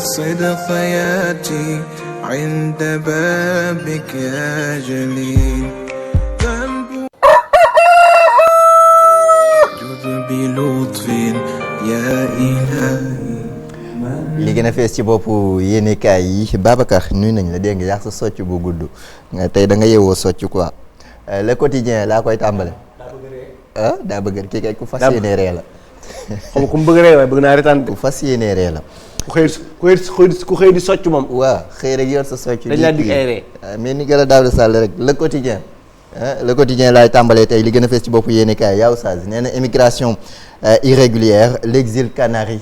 الصدق ياتي عند بابك يا جليل ذنب جد بلطف يا إلهي. li gën a fees ci boppu yéenekaay yi Babacar nuyu nañ la dégg nga yàq sa socc bu gudd nga tey da nga yeewoo socc quoi le quotidien laa koy tàmbale. daa bëgg kii kay ku fas yéene ree la. xam nga ku mu bëgg ree waaye bëgg naa retaan ku fas yéene ree la. ku xëy di socc moom. waaw xëy rek yor sa socc. dañ laa dig ay ree. mais ni gën a daaw sàll rek le quotidien. le quotidien laay tàmbalee tey li gën a fees ci boppu yéenekaay yaw Oustaz nee na immigration irrégulière l'exil Canaries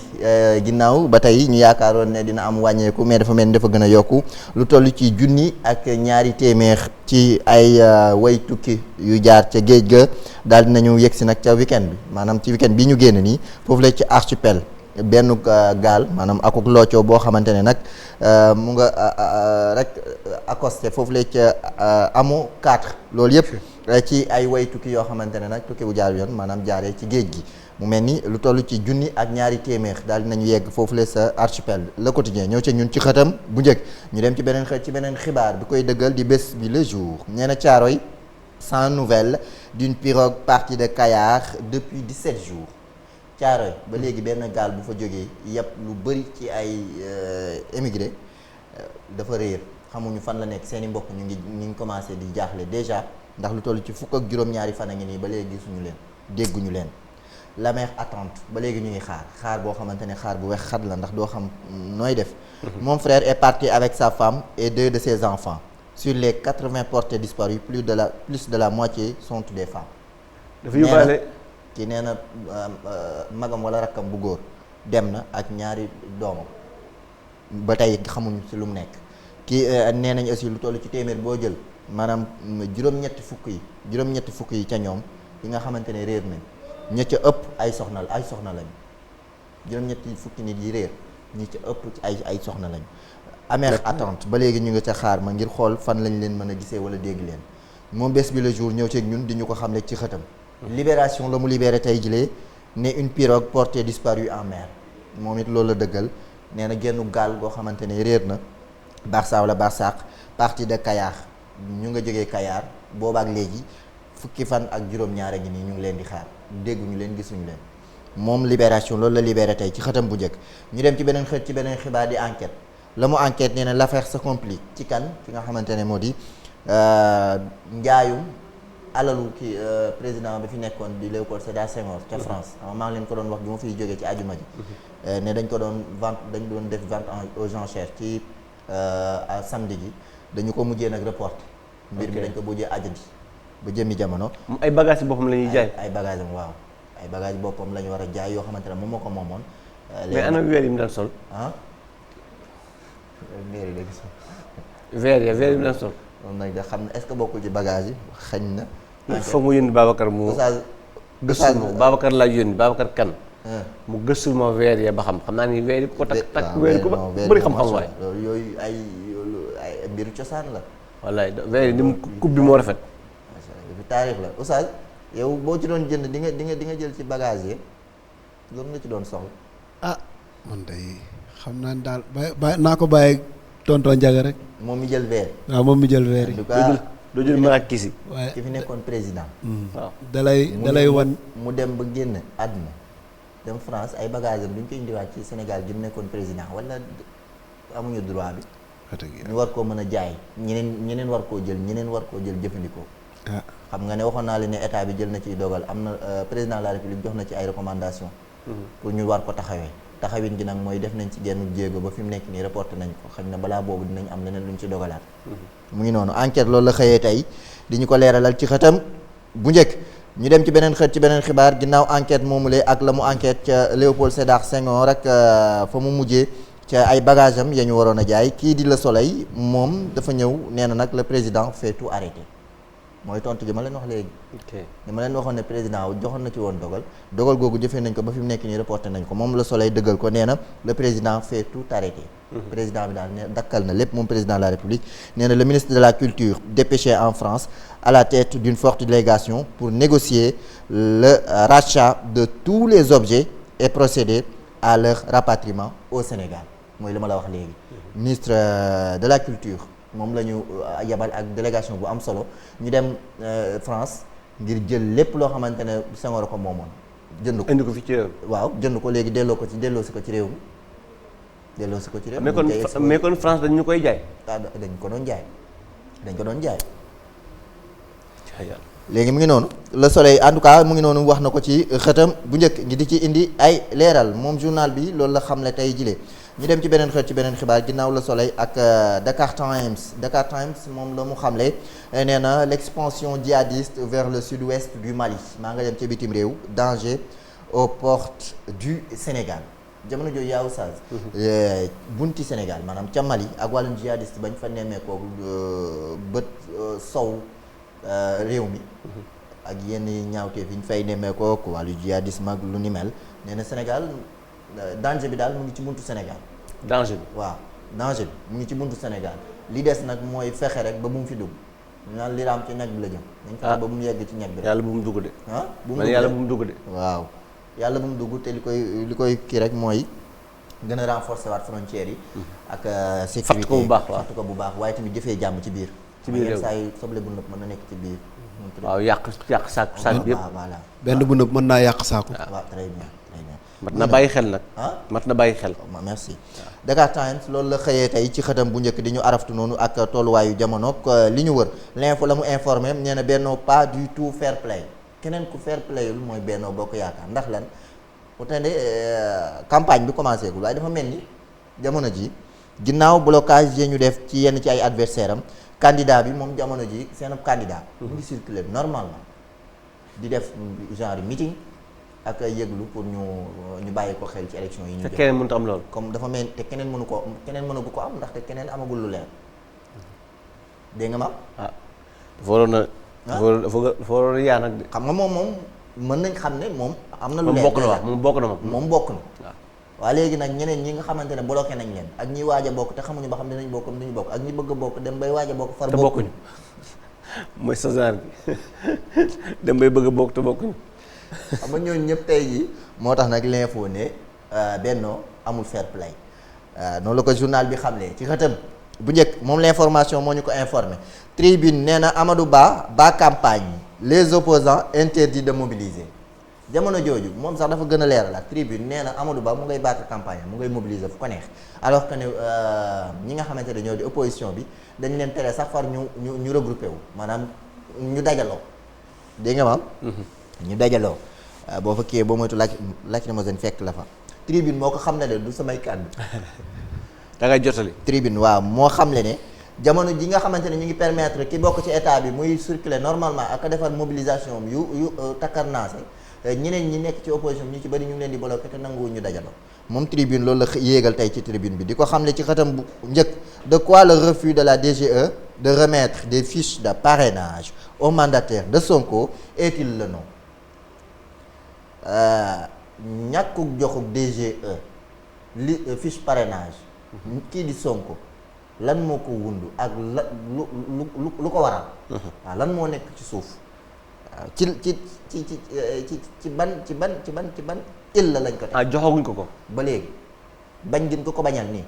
ginnaaw ba tey ñu yaakaaroon ne dina am wàññeeku mais dafa mel ni dafa gën a yokku lu toll ci junni ak ñaari téeméer ci ay way tukki yu jaar ca géej ga daal dinañu yegsi nag ca weekend bi maanaam ci weekend bi ñu génn nii foofu la ci archipel benn gaal maanaam akuk loccoo boo xamante ne nag mu nga rek accosté foofu la ca amoo 4 loolu yëpp ci ay way tukki yoo xamante ne nag tukki bu jaar yoon maanaam jaaree ci géej gi mu mel ni lu toll ci junni ak ñaari téeméer daal dinañu yegg foofu la sa archipel le quotidien ñëw ca ñun ci xëtam bu njëkk ñu dem ci beneen xët ci beneen xibaar bi koy dëggal di bés bi le jour nee na Thiaroye sans nouvelle d'une pirogue partie de Kayar depuis 17 jours Thiaroye ba léegi benn gaal bu fa jógee yëpp lu bëri ci ay émigré dafa réer xamuñu fan la nekk seeni mbokk ñu ngi commencé di jaaxle déjà ndax lu toll ci fukk ak juróom-ñaari fan a ngi nii ba léegi gisuñu leen dégguñu leen la mer attente ba léegi ñu ngi xaar boo xamante ne xaar bu wex xat la ndax doo xam nooy def. Mon frère est parti avec sa femme et 2 de ses enfants sur les 80 portés disparus plus de la moitié sont des femmes. dafa yóbbaale ki nee na magam wala rakkam bu góor dem na ak ñaari doomam ba tey xamuñu ci lu mu nekk kii nee nañ aussi lu toll ci téeméer boo jël maanaam juróom-ñetti fukk yi ca ñoom yi nga xamante ne réer nañ ña ca ëpp ay soxna lañ juróom-ñetti fukki nit yi réer ñi ca ëpp ay soxna lañ amère attente ba léegi ñu ngi ca xaar ma ngir xool fan lañ leen mën a gisee wala dégg leen moom bés bi le jour ñëw ceeg ñun di ñu ko xamle ci xëtam libération la mu libéré tey jilee ne une pirogue portée disparue en mer moom it loolu la dëggal nee na gennu gaal goo xamante ne réer na Barça wala Barsaq partie de Kayar ñu nga jógee Kayar boobaak léegi fukki fan ak juróom-ñaar a ngi nii ñu ngi leen di xaar dégguñu leen gisuñu leen moom libération loolu la libéré tey ci xëtam bu njëkk ñu dem ci beneen xët ci beneen xibaar di enquête la mu enquête nee na l'affaire se complique ci kan fi nga xamante ne moo di njaayum alalu ki président bi fi nekkoon di Léopold Sédar Senghor ca France maa ngi leen ko doon wax bi ma fiy jógee ci àjjuma ji ne dañ ko doon def vente aux enchères ci samedi gi dañu ko mujjee nag reporté mbir mi dañ ko mujjee ajandi ba jëmmi jamono ay bagages yi boppam la ñuy jaay ay bagages am waaw ay bagages boppam la ñu war a jaay yoo xamante ne moom moo ko moomoon mais ana weer yi mu daan sol weer yi mu daan sol moom nag da xam ne est-ce que bokkul ci bagage yi xañ na foog mu yónni Babacar mu gëstul ma Babacar laa yónni Babacar kan mu gëstul ma weer yee ba xam naa ni weer yi ko takk weer ko ba bëri xam-xam waaye yooyu ay mbiru cosaan la wallaay weer yi ni mu coupe bi moo rafet bi taarix la Oustaz yow boo ci doon jënd di nga jël ci bagage yi loolu nga ci doon soxla man day xam naa daal bàyyi naa ko bàyyi tonton Ndiaga rek moom mi jël verre waaw moom mi jël verre yi doo jël marak kisi waaye ki fi nekkoon président waaw dalay wan mu dem ba génn àdduna dem France ay bagages am duñ koy indiwaat ci Sénégal gi mu nekkoon président wala amuñu droit bi ñu war koo mën a jaay ñeneen war koo jël jëfandikoo xam nga ne waxoon naa leen ne état bi jël na ciy dogal am na président de la république jox na ci ay recommandations pour ñu war ko taxawin gi nag mooy def nañ ci genn jéego ba fi mu nekk nii reporté nañ ko xam ne balaa boobu dinañ am leneen luñ ci dogalaat mu ngi noonu enquête loolu la xëyee tey di ñu ko leeralal ci xëtam bu njëkk ñu dem ci beneen xët ci beneen xibaar ginnaaw enquête moomulee ak la mu enquête ca Léopold Sédar Senghor rek fa mu mujjee ca ay bagage am ya ñu waroon a jaay kii di Le Soleil moom dafa ñëw nee na nag le président fait tout arrêter mooy tontu gi ma leen wax léegi. ni ma leen waxoon ne président joxoon na ci woon dogal googu jëfee nañ ko ba fi mu nekk nii reporté nañ ko moom Le Soleil dëggal ko nee na le président fait tout arrêter. président bi daal ne dakkal na lépp moom président de la République nee na le ministre de la culture dépêché en France à la tête d'une forte délégation pour négocier le rachat de tous les objets et procéder à leur rapatriement au Sénégal mooy li ma la wax léegi. ministre de la culture moom la ñu yabal ak délégation bu am solo ñu dem France ngir jël lépp loo xamante ne Senghor ko moomoon jënd ko. indi ko fi ci réew waaw jënd ko léegi delloo si ko ci réew mi. mais kon France dañ ñu koy jaay. dañ ko doon jaay. léegi mu ngi noonu Le Soleil en tout cas mu ngi noonu wax na ko ci xëtam bu njëkk ngi di ci indi ay leeral moom journal bi loolu la xamle tey jilee ñu dem ci beneen xët ci beneen xibaar ginnaaw Le Soleil ak Dakar Times moom la mu xamle nee na l'expansion djihadiste vers le sud-ouest du Mali maa nga dem ci bitim réew danger aux portes du Sénégal jamono jooju yaaw sag bunti Sénégal maanaam ca Mali ak wàllum djihadiste bañ fa nemmeekoo bët sow réew mi ak yenn ñaawteef yi ñu fay nemmeekoo ko wàllu djihadisme ak lu ni mel nee na Sénégal danger bi daal mu ngi ci buntu Sénégal. danger bi waaw danger bi mu ngi ci buntu Sénégal li des nag mooy fexe rek ba bu mu fi dugg ñu naan li raam ci ñag bi la jëm. nañ fexe ba mu yegg ci ñag bi rek. yàlla bu mu dugg de. bu mu dugg yàlla bu mu dugg de. waaw yàlla bu mu dugg te li koy kii rek mooy gën a renforcer waat frontières yi. ak sécurité fàtt ko bu baax waaw fàtt ko bu baax waaye tamit jëfee jàmm ci biir. ci biir réew saa yu soble bu nëb mën na nekk ci biir. waaw yàq saak bi yëpp. voilà benn bu nëb mën naa yàq saako. waaw très bien. mat na bàyyi xel nag. mat na bàyyi xel. merci Dakar Times loolu la xëyee tey ci xëtam bu njëkk di ñu araftu noonu ak tolluwaayu jamono li ñu wër l'info la mu informé nee na Benno pas du tout fair play keneen ku fair playul mooy Benno Bokk Yaakaar ndax lan pourtant de campagne bi commencé gul waaye dafa mel ni jamono ji ginnaaw blocage yi ñu def ci yenn ci ay adversaire am candidat bi moom jamono ji seen candidat mu ngi circuler normalement di def genre meeting ak yëglu pour ñu bàyyi ko xel ci élection yi ñu. te keneen mënut am loolu. comme dafa mel te keneen mënagu ko am ndaxte keneen amagul lu leer dégg nga ma. dafa waroon a. dafa waroon a yaa nag de. xam nga moom mën nañ xam ne moom. am na lu leer moom bokk na moom bokk na. waaw waaye léegi nag ñeneen ñi nga xamante ne bloqué nañ leen ak ñi waaj a bokk te xamuñu ba xam dinañ bokk am duñu bokk ak ñi bëgg a bokk dem bay waaj a bokk. far bokkuñu mooy sa genre bi dem bay bëgg a bokk te bokkuñu. xam nga ñooñu ñëpp tey jii moo tax nag l'info ne Benno amul fair play noonu la ko journal bi xamle ci xëtam bu njëkk moom l'information moo ñu ko informé Tribune nee na Amadou Ba campagne les opposants interdits de mobiliser jamono jooju moom sax dafa gën a leeralaat Tribune nee na Amadou Ba mu ngay baaka campagne mu ngay mobiliser fu ko neex alors que ne ñi nga xamante ne ñoo di opposition bi dañ leen tere sax far ñu regroupé wu maanaam ñu dajaloo dégg nga maam ñu dajaloo boo fa kii boo moytu lacrymogène fekk la fa Tribune moo ko xam ne de du samay kàddu da ngay jotali Tribune waaw moo xam le ne jamono ji nga xamante ne ñu ngi permettre ki bokk ci état bi muy circuler normalement ak defar mobilisation yu takkarnaase ñeneen ñi nekk ci opposition ñu ci bëri ñu ngi leen di bloqué te nanguwu ñu dajaloo moom Tribune loolu la yéegal tey ci Tribune bi di ko xam le ci xëtam bu njëkk de quoi le refus de la DGE de remettre des fiches de parrainage aux mandataires de Sonko est-il le nom ñàkkuk joxuk DGE li fiche parrainage kii di Sonko lan moo ko wundu ak la lu ko waral waaw lan moo nekk ci suuf waaw ci ban illa lañ ko teg joxaguñ ko ba léegi bañ gën ko bañal nii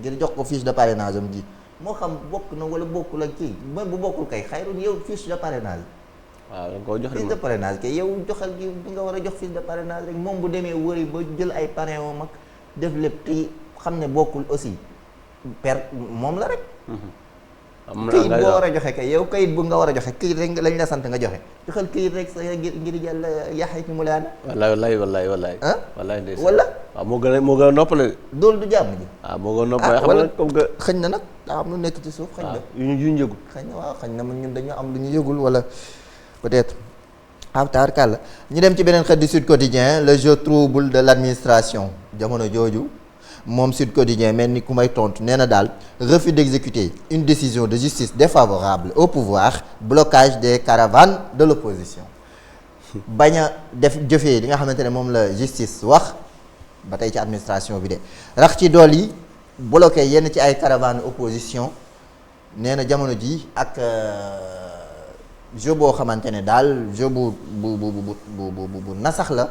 ngir jox ko fiche de parrainage am ji moo xam bokk na wala bokkul ak kii ba bu bokkul kay xayrun yow fiche de parrainage waaw da nga koo jox fiche de parrainage kay yow joxal gi bi nga war a jox fiche de parrainage rek moom bu demee wëri ba jël ay parrain oo mag def lépp te xam ne bokkul aussi moom la rek këyit boo war a joxe kay yow këyit bu nga war a joxe këyit rek lañ la sant nga joxe joxal këyit rek sa ngir jàll yaxay ci mu laana wallaay wala waaw moo gën a noppale doolu du jàmm ji waaw moo gën a noppale xam nga comme que xëñ na nag daa am lu nekk ci suuf xëñ na yu ñu yëgul xëñ na waaw xëñ na man ñun dañoo am lu ñu yëgul wala peut-être avtar kàlla ñu dem ci beneen xët di Sud Quotidien le jeu trouble de l'administration jamono jooju moom Sud Quotidien mel ni ku may tontu nee na daal refus d'exécuter une décision de justice défavorable au pouvoir blocage des caravanes de l'opposition bañ a def jëfee li nga xamante ne moom la justice wax ba tey ci administration bi de rax ci dool yi bloqué yenn ci ay caravanes opposition nee na jamono ji ak jeu boo xamante ne daal jeu bu nasax la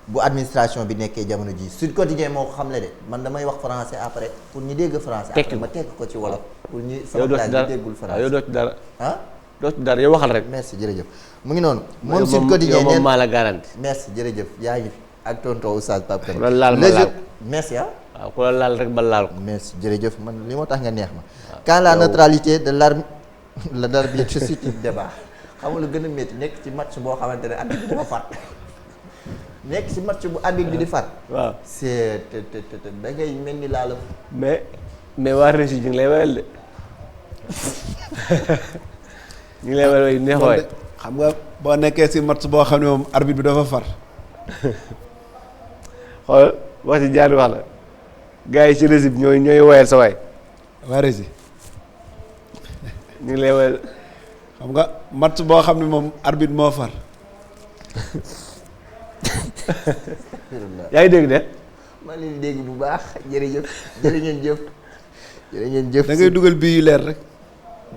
bu administration bi nekkee jamono ji Sud Quotidien moo ko xamle de man damay wax français après pour ñu dégg français. après ma tekk ko ci wolof. pour ñu sama classe bi déggul français yow doo ci dara. ah. doo ci dara yow waxal rek. merci jërëjëf mu ngi noonu. moom Sud Quotidien yow moom maa la garanti. merci jërëjëf yaa ngi fi ak tonton Oustaz Pape Kane. ku la laal ma laal merci ah. waaw ku la laal rek ba laal ko. merci jërëjëf man li moo tax nga neex ma. quand la neutralité de l'arbitre suscite débat xam nga lu gën a métti nekk ci match boo xamante ne arbitre bi dafa far nekk ci match bu arbitre bi di far. waaw c'est da ngay mel ni laala. mais waa Régis ñu ngi lay wayal de ñu ngi lay wayal neex waay. xam nga boo nekkee si match boo xam ne moom arbitre bi dafa far. xool wax ci jaar wax la gars yi ci Régis bi ñooy wayal sa waay. waa Régis. ñu ngi lay wayal. xam nga match boo xam ne moom arbitre moo far. yaa ngi dégg de. maa ngi leen di dégg bu baax jërëjëf jërë ngeen jëf. jërë ngeen jëf da ngay dugal bii yu leer rek.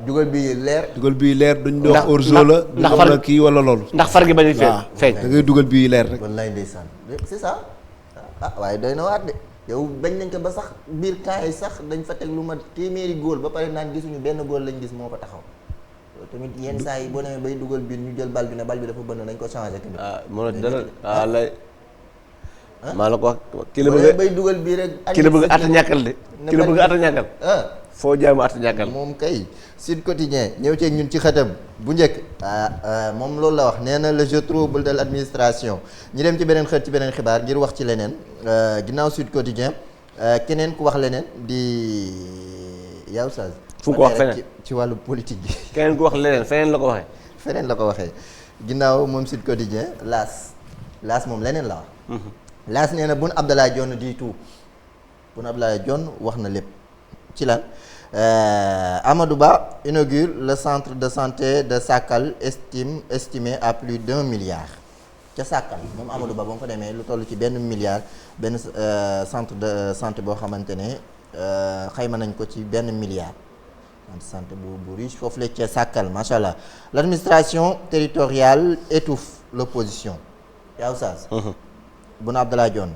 dugal bii yu leer. dugal bii yu leer duñ dox hors-jeu la. ndax duñ la kii wala loolu. ndax far gi bañ a feeñ. da ngay dugal bii yu leer rek. wallaay ndeysaan c'est ça ah waaye doy na waat de yow bañ nañ ko ba sax biir temps yi sax dañ fa teg lu ma téeméeri góol ba pare naan gisuñu benn góol lañ gis moo ko taxaw. tamit yenn saa yi boo demee bay dugal bi ñu jël bal bi ne bal bi dafa bënn nañ ko changé tamit. mënoo dara lay. maa la ko wax ki la boo bëgg demee bay dugal bii rek. ki la bëgg atta ñàkkal de. ki la bëgg atta ñàkkal. foo jaay ma atta ñàkkal. moom kay Sud Quotidien ñëw ceeg ñun ci xëtam bu njëkk. moom loolu la wax nee na le jeu trouble de l'administration ñu dem ci beneen xët ci beneen xibaar ngir wax ci leneen ginnaaw Sud Quotidien keneen ku wax leneen di yow Oustaz. fu ko wax feneen ci wàllu politique bi. keneen ku wax leneen feneen la ko waxee. feneen la ko waxee ginnaaw moom Sud Quotidien laas moom leneen la wax. laas nee na Boun Abdallah Dionne di tout Boun Abdallah Dionne wax na lépp ci lan Amadou Ba inaugure le centre de santé de Sakal estimé à plus d'1 milliard ca Sakal moom Amadou Ba ba mu fa demee lu toll ci benn milliard benn centre de santé boo xamante ne xayma nañ ko ci benn milliard. santé bu riche foofu la ca Sakal macha allah l'administration territoriale étouffe l'opposition yaa Oustaz. Boun Abdallah Dionne.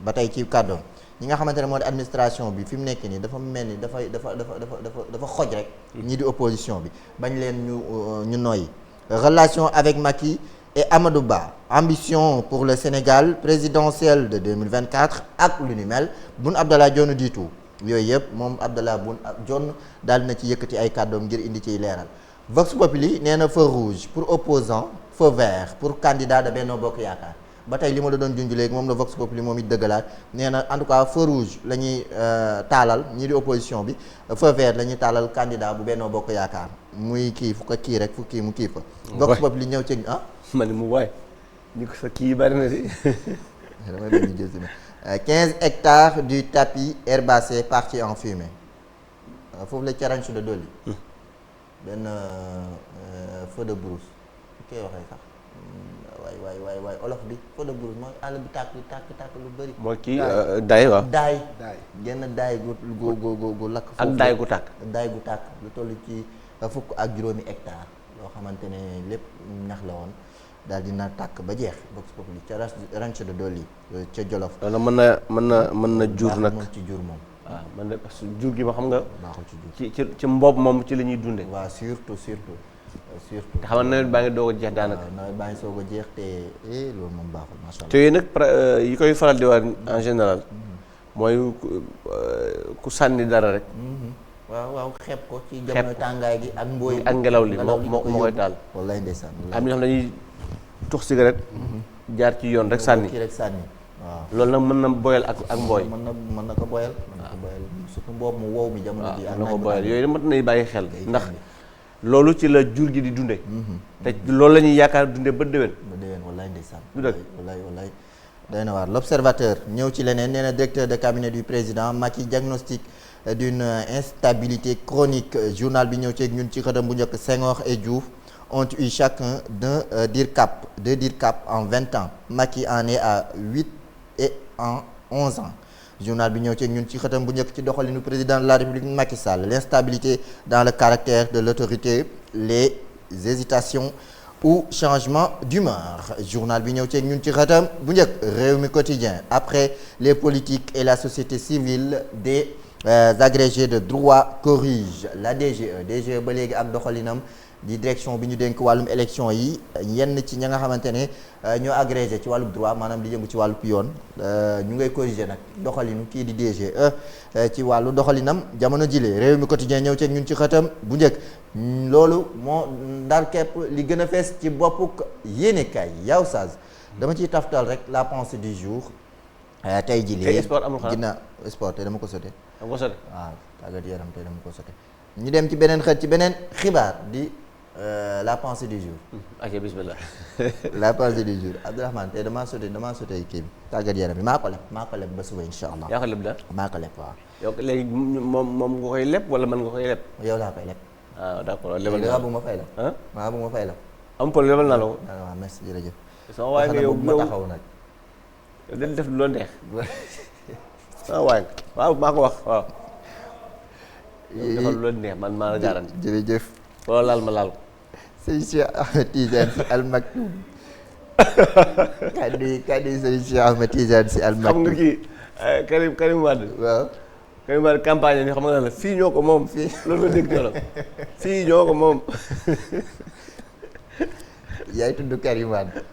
ba tey ci kàddoom ñi nga xamante ne moo di administration bi fi mu nekk nii dafa mel ni dafa xoj rek. ñii di opposition bi bañ leen ñu noyyi. relation avec Macky et Amadou Ba ambition pour le Sénégal présidentielle de 2024 ak lu ni mel Boun Abdallah Dionne di tout. yooyu yëpp moom Abdallah Boun Dionne daal na ci yëkkati ay kàddoom ngir indi ciy leeral Vox Populi nee na feu rouge pour opposant feu vert pour candidat de Benno Bokk Yaakaar ba tey li ma la doon junj léegi moom la Vox Populi moom it dëggalaat nee na en tout cas feu rouge la ñuy taalal ñii di opposition bi feu vert la ñuy taalal candidat bu Benno Bokk Yaakaar muy kii fu ko kii rek fu kii mu kii fa. Vox Populi ñëw ci ma ne mu waay ñu ko sa kii bari na si. damay bañ ñu jël si 15 hectares du tapis herbacé parti en fumée foofu la ca ranch de Doli benn feu de brousse koy waxee sax waay olof bi feu de brousse mooy àll bi tàkk lu bëri. mooy kii daay waaw. daay genn daay gu lakk. ak daay gu tàkk. daay gu tàkk lu toll ci fukk ak juróomi hectares loo xamante ne lépp ñax la woon. daal dina tàkk ba jeex Vox Populi ca ranch de Doli ca Jolof. loolu mën na jur nag ci jur moom. waaw man de parce que jur gi ma xam nga. baaxul ci jur ci mboob moom ci la ñuy dundee. waaw surtout. te xam nga nawet baa ngi doog a jeex daanaka. waaw nawet baa ngi soog a jeex te loolu moom baaxul macha allah. te yooyu nag yi koy faral di wax en général. mooy ku sànni dara rek. waaw xeeb ko ci jamono tàngaay gi ak mbooy ak ngelaw li moo koy taal. wallaay ndeysaan. am na ñoo xam dañuy tux cigarette jaar ci yoon rek sànni waaw loolu nag mën na boyal ak mbooy. mën na ko boyal. surtout mboob mu wow mi jamono ji. mën na ko boyal yooyu mat nay bàyyi xel ndax loolu ci la jur gi di dunde te loolu la ñuy yaakaar dunde ba déwén. wallaay ndeysaan. du dëgg wallaay doy na waar l'observateur ñëw ci leneen nee na directeur de cabinet du président Macky diagnostic d'une instabilité chronique journal bi ñëw ci ñun ci xëtam bu njëkk Senghor et Diouf ont eu chacun deux DIRCAP en 20 ans Macky en est à 8 et en 11 ans journal bi ñëw ci ñun ci xëtam bu njëkk ci doxalinu président de la République Macky Sall l'instabilité dans le caractère de l'autorité les hésitations ou changement d'humeur journal bi ñëw ceeg ñun ci xatam bu njëkk Rewmi Quotidien après les politiques et la société civile des agrégés de droit corrigent la DGE ba léegi ak doxalinam di direction bi ñu dénk wàllum élection yi yenn ci ña nga xamante ne ñoo agrégé ci wàllum droit maanaam di yëngu ci wàllu yoon ñu ngay corriger nag doxalinu kii di DGE ci wàllu doxalinam jamono jile Rewmi Quotidien ñëw ceeg ñun ci xatam bu njëkk loolu moo ndar képp li gën a fees ci boppuk yéenekaay yaw Oustaz dama ciy taftal rek la pensée du jour tey jii tey sport amul xanaa ginnaaw sport tey dama ko sote am ko sote waaw tàggat yaram tey dama ko sote ñu dem ci beneen xët ci beneen xibaar di la pensée du jour. ok bismillah. la pensée du jour Abdourahmane tey damaa sote kii bi tàggat yaram bi maa ko leb ba suba incha allah. yaa ko leb daal maa ko leb waaw. yow léegi moom nga koy leb wala mën nga koy leb. yow laa koy leb. ah d'accord lebal naa la bëgg ma fay la. ah maa bëgg ma fay la. am problème lebal naa la ko. waaw merci jërëjëf. sama waay nga yow ma taxaw nag. yow dañ def lu la neex. sama waay waaw maa ko wax waaw. defal lu la neex man maa la garanti. jërëjëf. wala laal ma laal ko. sëñ Cheikh Ahmed Tidiane Sy Al Maktoum. kaddu yi sëñ Cheikh Ahmed Tidiane Sy Al Maktoum. xam nga kii Karim Wade. waaw. Karim Wade campagne ni xam nga la fii ñoo ko moom fii loolu la dégg ci wolof fii ñoo ko moom. yaay tudd Karim Wade.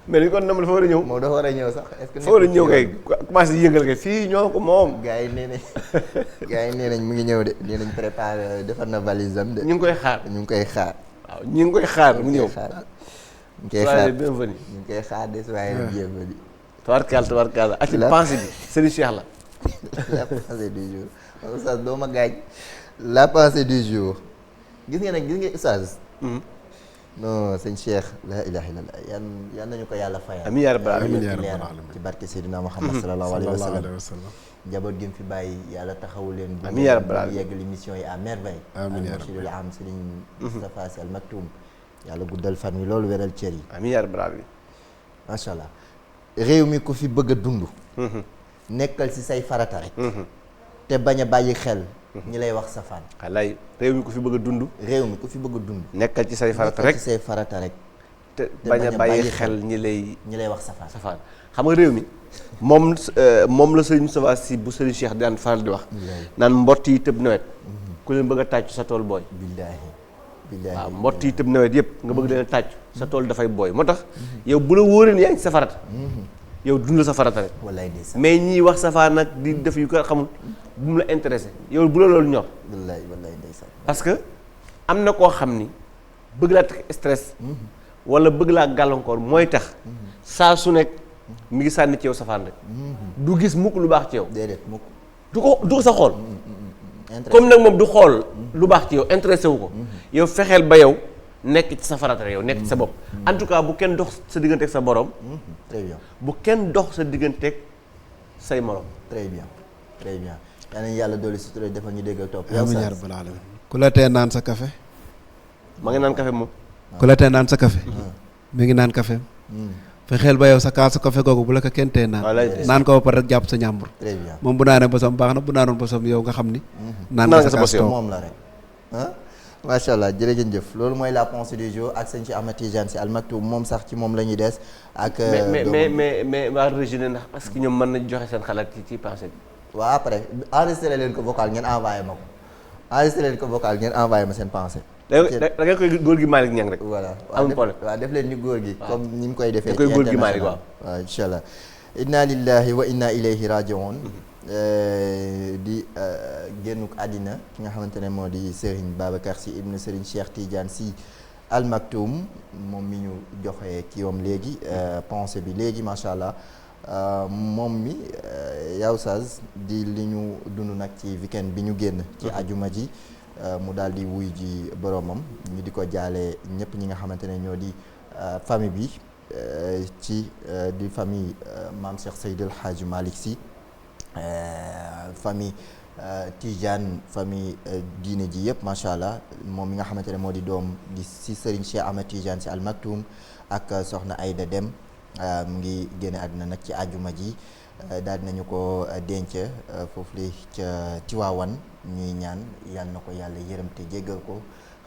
mais li kon nam dafa war a ñëw. moom dafa war a ñëw sax est-ce que. dafa war a ñëw kay commencé yëngal kay fii ñoo ko moom. gars yi nee nañ mu ngi ñëw de nee nañ préparé defar na valise am de. ñu ngi koy xaar. waaw ñu ngi koy xaar mu ñëw. ñu ngi koy xaar bienvenue. ñu ngi koy xaar de soyez bienvenue. tabarkalla ak ci pensée bi Serigne Cheikh la. la pensée du jour Oustaz doo ma gaañ. la pensée du jour gis nga Oustaz. non sëñ Cheikh la ilaha illallah yan nañu ko yàlla fayal. amiin yaa rabbal aalamiin ci barke Seydina Muhammad sallallahu alayhi wa sallam. njaboot gi mu fi bàyyi yàlla taxawu leen. amiin yaa rabbal aalamiin yegg l'émission yi à merveille. amiin yaa rabbal am Serigne Moustapha Sy Al Maktoum yàlla guddal fan wi loolu wéral cër yi. amiin yaa rabbal aalamiin. macha allah réew mi ku fi bëgg a dund. nekkal ci say farata rek. te bañ a bàyyi xel. ñi lay wax safaan. wallaay réew mi ku fi bëgg a dund. réew mi ku fi bëgg a dund. nekkal ci say farata rek nekkal ci say farata rek. te bañ a bàyyi xel ñi lay wax safaan. xam nga réew mi moom la Serigne Moustapha Sy bu Serigne Cheikh daan faral di wax. naan mbott yi tëb nawet. ku leen bëgg a tàccu sa tool booy. billaahi waaw mbott yi tëb nawet yëpp nga bëgg leen a tàccu sa tool dafay booy moo tax. yow bu la wóoree yaa ngi ci sa farata. yow dund sa farata rek. wallaay ndeysaan mais ñiy wax safaan nag di def yu ko xamul bu mu la intéressé yow bu la loolu ñor. wallaay ndeysaan. parce que am na koo xam ni bëgg laa teg stress. wala bëgg laa gàllankoor mooy tax. saa su nekk mi ngi sànni ci yow safaan rek. du gis mukk lu baax ci yow. déedéet mukk. du ko sa xool. comme nag moom du xool lu baax ci yow intéressé wu ko. yow fexeel ba yow nekk ci sa farata yow nekk ci sa bopp. en tout cas bu kenn dox sa digganteeg sa borom. très bien bu kenn dox sa digganteeg say morom. très bien. yaa nañu yàlla dolli si tur defal ñu dégg ak topp. amiin yaa rabbal aalamiin. ku la tee naan sa café. ma ngi naan café moom. ku la tee naan sa café. mi ngi naan café. fexeel ba yow sa kaasu café googu bu la ko kenn tee naan. naan ko ba pare rek jàpp sa ñàmbur. très bien moom bu naanee bosam baax na bu naanoon bosam yow nga xam ni. naan nga sa kaas moom la rek. macha allah jërëjëf loolu mooy la pensée du jour ak sëñ Cheikh Ahmed Tidiane Sy Al Maktoum moom sax ci moom la ñuy des. ak mais waa Régine ndax parce que ñoom mën nañ joxe seen xalaat ci pensée bi. waaw après enregistré leen ko vocal ngeen envoyé ma ko enregistré leen ko vocal ngeen envoyé ma seen pensée. da nga koy góor gi Malick Niang rek. voilà amul problème waaw def leen ni góor gi. comme ni mu koy defee. da koy góor gi Malick waaw. waaw incha allah. inna lillahi wa inna ilayhi rajiun di génnuk àddina ki nga xamante ne moo di Serigne Babacar Sy ibnu Serigne Cheikh Tidiane Sy Al Maktoum moom mi ñu joxe ki yoom léegi pensée bi léegi macha allah. moom mi yaw Oustaz di li ñu dund nag ci weekend bi ñu génn ci ajuma ji mu daal di wuy ji boromam ñu di ko jaale ñëpp ñi nga xamante ne ñoo di famille bi ci di famille maam Cheikh Seydil Hadji Malick Sy famille Tidiane famille diine ji yëpp macha allah moom mi nga xamante ne moo di doom di si Serigne Cheikh Ahmed Tidiane Sy Al Maktoum ak soxna Aïda Dem mu ngi génne àdduna nag ci àjjuma ji daal dinañu ko denc foofu li ca Tiwaawan ñuy ñaan yal na ko yàlla yërëm te jéggal ko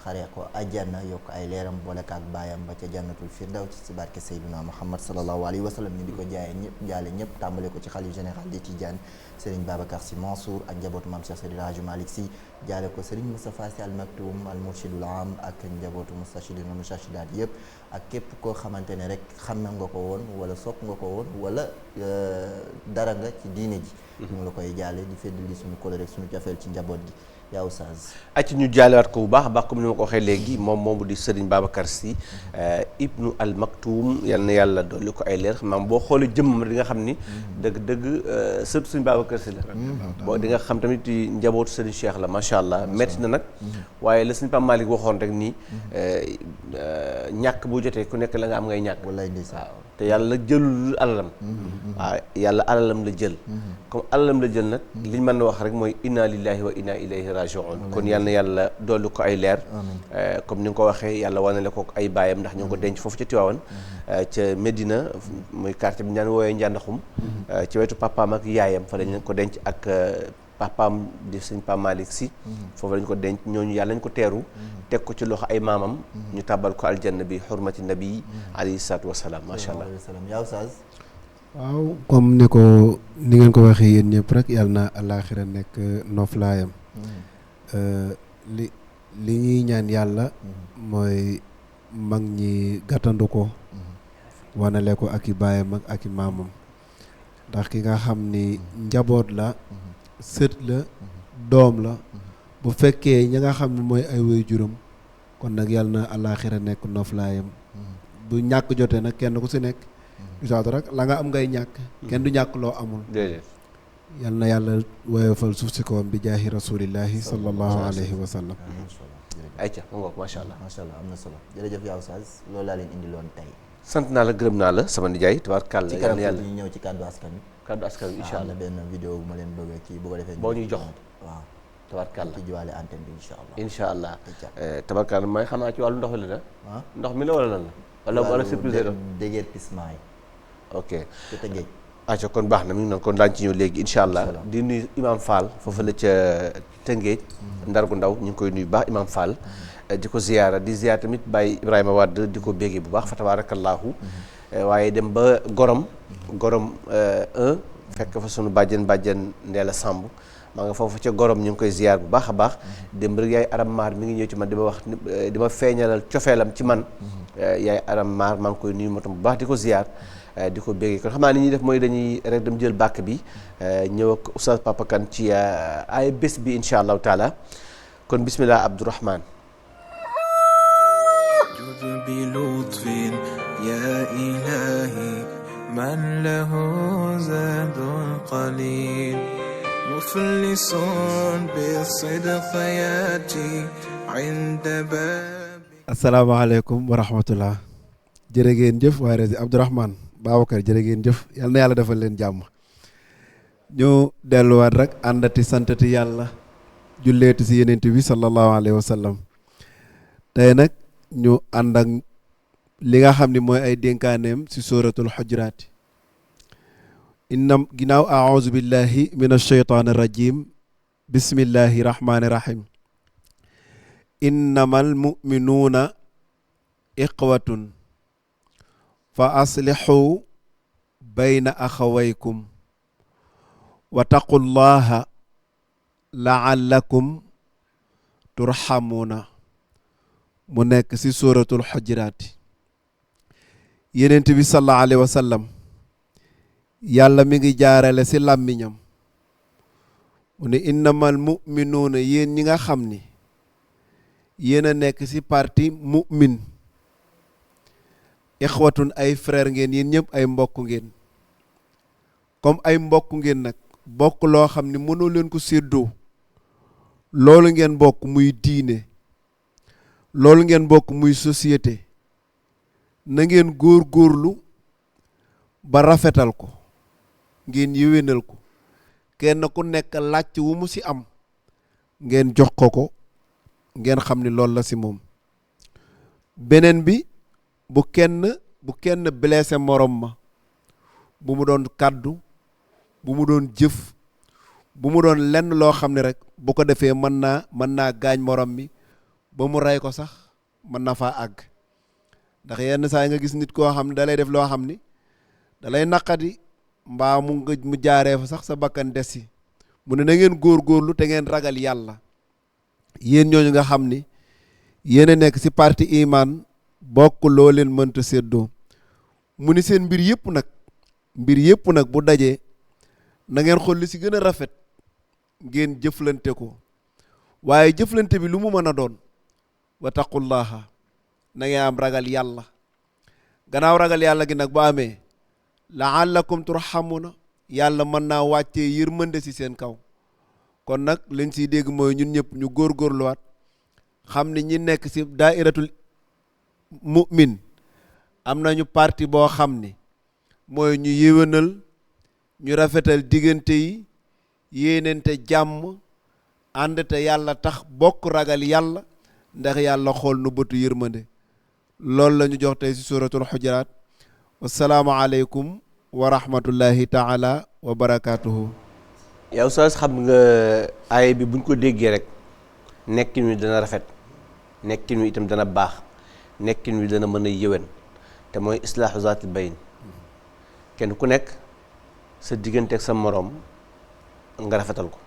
xare ko àjjana yokk ay leeram boole ak baayam ba ca jannatul firdaws ci barke Seydina Muhammad sallallahu alayhi wa sallam ñu di ko jaayee ñëpp jaale ñëpp tàmbale ko ci xalif général des Tidianes Serigne Babacar Sy Mansour ak njabootu Mame Cheikh Seydi El Hadji Malick Sy jaale ko Serigne Moustapha Sy Al Maktoum al Murshidul Am ak njabootu Moustachidina Moustarchidaat yëpp ak képp koo xamante ne rek xamme nga ko woon wala sopp nga ko woon wala dara nga ci diine ji ñu la koy jaale di feddali suñu kóllëre rek suñu cofeel ci njaboot gi yaa Oustaz. acc ñu jaalewaat ko bu baax a baax comme ni ma ko waxee léegi moom moomu di Serigne Babacar Sy ibnu al Maktoum yal na yàlla dolli ko ay leer xam naa boo xoolee jëmmam di nga xam ni dëgg sëtu Serigne Babacar Sy la boo di nga xam tamit njabootu Serigne Cheikh la macha allah métti na nag waaye la Serigne Pape Malick waxoon rek nii ñàkk bu jotee ku nekk la nga am ngay ñàkk wallaay ndeysaan waaw te yàlla jëlul alalam waaw yàlla alalam la jël comme alalam la jël nag liñ mën na wax rek mooy inna lillahi wa inna ilayhi raji'un kon yal na yàlla dolli ko ay leer comme ni nga ko waxee yàlla wanale ko ay baayam ndax ñu ngi ko denc foofu ca Tiwaawan ca Medina muy quartier bi ñu naan wooyee Njàndaxum ci wetu papaam ak yaayam fa lañ ko denc ak papaam di sëñ Pape Malick Sy foofu lañ ko denc ñooñu yàlla nañ ko teeru teg ko ci loxo ay maamam ñu tàbbal ko aljanna bi xurmati nabi alayhi salaatu wasalaam macha allah yaa Oustaz. waaw comme ni ko ni ngeen ko waxee yéen ñëpp rek yàlla na àllaaxira nekk noflaayam li ñuy ñaan yàlla mooy mag ñi gàttandu ko wanale ko ak i baayam ak i maamam ndax ki nga xam ni njaboot la sët la doom la bu fekkee ñi nga xam ne mooy ay waajuram kon nag yàlla na àllaaxira nekk noflaayam bu ñàkk jotee nag kenn ku si nekk usaatu rek la nga am ngay ñàkk kenn du ñàkk loo amul yal na yàlla woyofal suuf si kawam bi jaahi rasulillahi sallallahu alayhi wa sallam ayca ma ngoog macha allah am na solo jërëjëf yaa Oustaz loolu laa leen indi loon tey sant naa la gërëm naa la sama nijaay tabaarkàlla ci kanam yàlla ñu ñëw ci kàddu askan wi kàddu askan wi incha allah benn vidéo bu ma leen bëgg kii bu ko defee boo ñuy jox waaw tabaarkàlla ci jiwaale antenne bi incha allah tabaarkàlla may xanaa ci wàllu ndox mi la da ndox mi la wala lan la wala surprise la déguerpissement yi ok te tëggeej acca kon baax na mi ngi noonu kon daañu ci ñëw léegi incha allah di nuyu Imam Fall foofu la ca Tëngéej Ndar gu ndaw ñu ngi koy nuyu baax Imam Fall di ko ziyaara di ziyaara tamit Baye Ibrahima Wade di ko béggee bu baax fa tabaarakallaahu waaye dem ba Gorom 1 fekk fa sunu bàjjen Ndeela Samb maa nga foofu ca Gorom ñu ngi koy ziyaar bu baax a baax dem rek yaay Aram Maar mi ngi ñëw ci man di ma wax di ma feeñalal cofeelam ci man yaay Aram Maar maa ngi koy nuyu motam bu baax di ko ziyaar di ko béggee kon xam naa ni ñuy def mooy dañuy rek dem jël bàkk bi ñëw ak Oustaz Papa Kane ci ay bés bi incha allahu taala kon bismillah Abdourahman جد بلطف يا إلهي من له زاد قليل مفلس بالصدق ياتي عند باب asalaamaaleykum wa rahmatullah jërë ngeen jëf waaye rek Abdourahman Babacar jërë ngeen jëf yal na yàlla defal leen jàmm ñu delluwaat rek àndati santati yàlla julleeti si yenent bi sallallahu alayhi wa sallam tey nag ñu ànd ak li nga xam ne mooy ay dénkaaneem si suratul xujuraat inna ginnaaw aauzu billahi min alsheytaan irrajim bismillahi rahmaani rahim innama almuminuuna iqwatun fa aslixuu bayna axawaykum wa taqu llaha laallakum turxamuuna mu nekk ci suratul xujuraat yenent bi sallallahu alayhi wa sallam yàlla mi ngi jaarale ci làmmiñam mu ne innamal muminuuna yéen ñi nga xam ni yéen a nekk ci parti mu'min ixwatun ay frère ngeen yéen ñëpp ay mbokk ngeen comme ay mbokk ngeen nag bokk loo xam ne mënoo leen ko séddoo loolu ngeen bokk muy diine loolu ngeen bokk muy société na ngeen góor-góorlu ba rafetal ko ngeen yéwénal ko kenn ku nekk làcc wu mu ci am ngeen jox ko ngeen xam ni loolu la ci moom beneen bi bu kenn blessé morom ma bu mu doon kàddu bu mu doon jëf bu mu doon lenn loo xam ne rek bu ko defee mën naa gaañ morom mi ba mu rey ko sax mën na faa àgg ndax yenn saa yi nga gis nit koo xam ne da lay def loo xam ni da lay naqadi mbaa mu jaaree fa sax sa bakkan des si mu ne na ngeen góorgóorlu te ngeen ragal yàlla yéen ñooñu nga xam ni yéen a nekk si parti iman bokk loo leen mënta séddoo mu ni seen mbir yëpp nag bu dajee na ngeen xool li si gën a rafet ngeen jëflante ko waaye jëflante bi lu mu mën a doon wa taqullaha na ngeen am ragal yàlla gannaaw ragal yàlla gi nag bu amee laallakum turhamuna yàlla mën naa wàccee yërmande si seen kaw kon nag liñ siy dégg mooy ñun ñëpp ñu góorgóorluwaat xam ni ñi nekk si daairatul mu'min am nañu parti boo xam ni mooy ñu yéwénal ñu rafetal diggante yi yéenente jàmm ànd te yàlla tax bokk ragal yàlla ndax yàlla xool nu bëtu yërmande loolu la ñu jox tey si suratul xujuraat wassalaamu aleykum wa rahmatullahi taala wa barakatuhu. yow Oustaz xam nga aaya bi buñ ko déggee rek nekkin wi dana rafet nekkin wi itam dana baax nekkin wi dana mën a yëwen te mooy islaahu zaatil bayn kenn ku nekk sa diggante ak sa moroom nga rafetal ko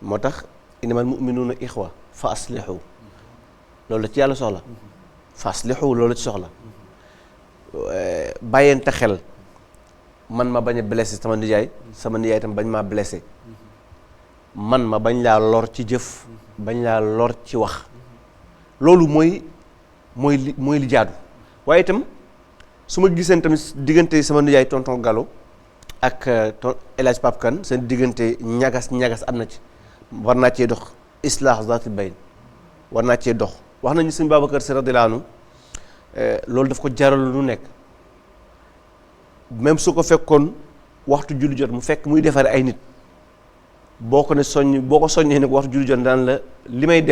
moo tax innamal mu'minuuna ixwa fa aslihu loolu la ci yàlla soxla fa aslihu loolu la ci soxla bàyyente xel man ma bañ a blessé sama nijaay itam bañ maa blessé man ma bañ laa lor ci jëf bañ laa lor ci wax loolu mooy li jaadu waaye itam su ma giseen tamit diggante sama nijaay tonton Gallo ak El Hadj Pape Kane seen diggante ñagas am na ci war naa cee dox islaax zaatil bayn war naa cee dox wax nañu sëñ Babacar Si radiyallaahu anhu loolu daf ko jaral lu nekk même su ko fekkoon waxtu julli jot mu fekk muy defare ay nit boo ko soññee ne ko waxtu julli jot daan la li may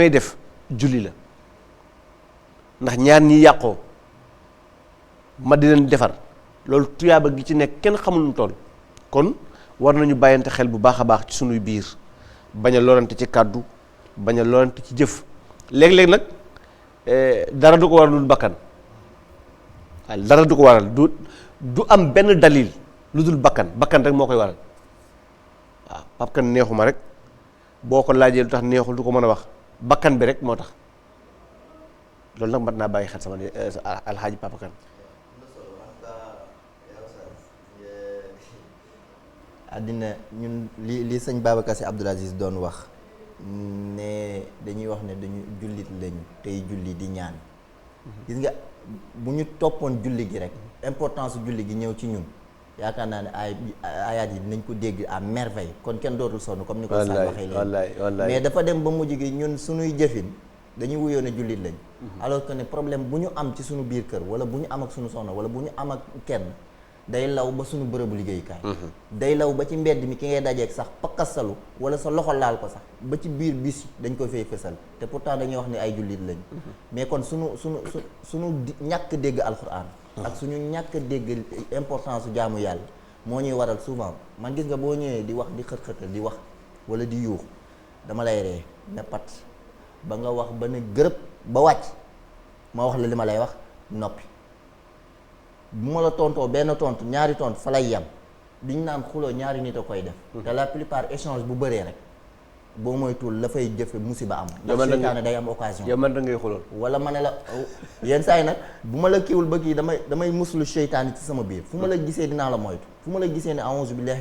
def julli la ndax ñaar ñi yàqoo ma di leen defar loolu tuyaaba gi ci nekk kenn xamul nu toll kon war nañu bàyyante xel bu baax a baax ci sunuy biir bañ a lorante ci kàddu bañ a lorante ci jëf léeg-léeg nag dara du ko waral lu dul bakkan waaye dara du ko waral du am benn dalil lu dul bakkan rek moo koy waral waaw Pape Kane neexuma rek boo ko laajee lu tax neexul du ko mën a wax bakkan bi rek moo tax loolu nag mat naa bàyyi xel sama alxaaji Pape Kane. àddina ñun li sëñ Babacar Sy Abdoul Aziz doon wax ne dañuy wax ne dañu jullit lañu tey julli di ñaan gis nga bu ñu toppoon julli gi rek importance julli gi ñëw ci ñun yaakaar naa ne ayaat yi dinañ ko dégg à merveille kon kenn dootul sonn comme ni ko Sall waxee léegi mais dafa dem ba mujj gi ñun suñuy jëfin dañuy wuyoo ne jullit lañ alors que ne problème bu ñu am ci suñu biir kër wala bu ñu am ak suñu soxna wala bu ñu am ak kenn day law ba suñu bërëbu liggéeyukaay day law ba ci mbedd mi ki ngay dajeeg sax pakkasalu wala sa loxo laal ko sax ba ci biir bis dañ ko fay fësal te pourtant dañuy wax ne ay jullit lañ mais kon suñu ñàkk dégg alxuraan ak suñu ñàkk dégg importance su jaamu yàlla moo ñuy waral souvent man gis nga boo ñëwee di wax di xët-xëtal di wax wala di yuux dama lay ree ne pat ba nga wax ba ne gërëb ba wàcc ma wax la li ma lay wax noppi bu ma la tontoo benn tontu ñaari tontu fa lay yem diñ naan xuloo ñaari nit a koy def te la plupart échange bu bëree rek boo moytuwul la fay jëfe musiba am ndax seytaane day am occasion yow man da ngay xulool wala ma ne la yenn saa yi nag bu ma la kiiwul ba kii damay muslu seytaane ci sama biir fu ma la gisee dinaa la moytu fu ma la gisee ne a'uuzu billahi